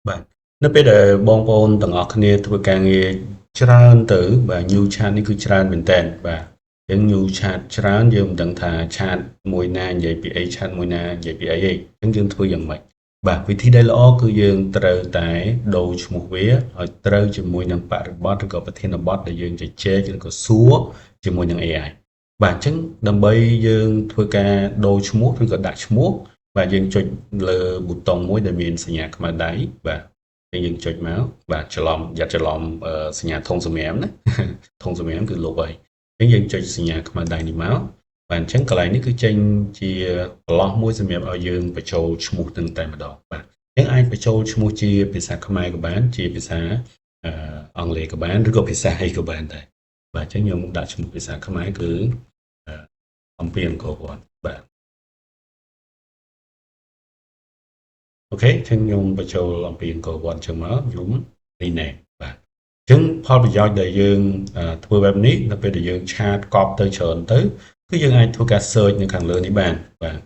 បាទនៅពេលដែលបងប្អូនទាំងអស់គ្នាធ្វើការងារច្រើនទៅបាទ new chat នេះគឺច្រើនមែនតើបាទអញ្ចឹង new chat ច្រើនយើងមិនដឹងថា chat មួយណានិយាយពីអី chat មួយណានិយាយពីអីទេអញ្ចឹងយើងធ្វើយ៉ាងម៉េចបាទវិធីដែលល្អគឺយើងត្រូវតែដូរឈ្មោះវាឲ្យត្រូវជាមួយនឹងបរិបទឬក៏ប្រធានបទដែលយើងជជែកឬក៏សួរជាមួយនឹង AI បាទអញ្ចឹងដើម្បីយើងធ្វើការដូរឈ្មោះឬក៏ដាក់ឈ្មោះបាទយើងចុចលើប៊ូតុងមួយដែលមានសញ្ញាខ្មៅដៃបាទយើងចុចមកបាទច្រឡំយ៉ាត់ច្រឡំសញ្ញាធុងសម្រាមណាធុងសម្រាមគឺលុបហើយអញ្ចឹងយើងចុចសញ្ញាខ្មៅដៃនេះមកបាទអញ្ចឹងកន្លែងនេះគឺចេញជាប្រឡោះមួយសម្រាប់ឲ្យយើងបញ្ចូលឈ្មោះនឹងតែម្ដងបាទអញ្ចឹងអាចបញ្ចូលឈ្មោះជាភាសាខ្មែរក៏បានជាភាសាអង់គ្លេសក៏បានឬក៏ភាសាអីក៏បានដែរបាទអញ្ចឹងខ្ញុំដាក់ឈ្មោះភាសាខ្មែរគឺអំពីអង្គរវត្តបាទ OK អញ្ចឹងខ្ញុំបញ្ចូលអំពីអង្គរវត្តអញ្ចឹងមកខ្ញុំ rename បាទអញ្ចឹងផលប្រយោជន៍ដែលយើងធ្វើបែបនេះនៅពេលដែលយើង chat កប់ទៅច្រើនទៅគឺយើងអាចធ្វើការ search នៅខាងលើនេះបានបាទ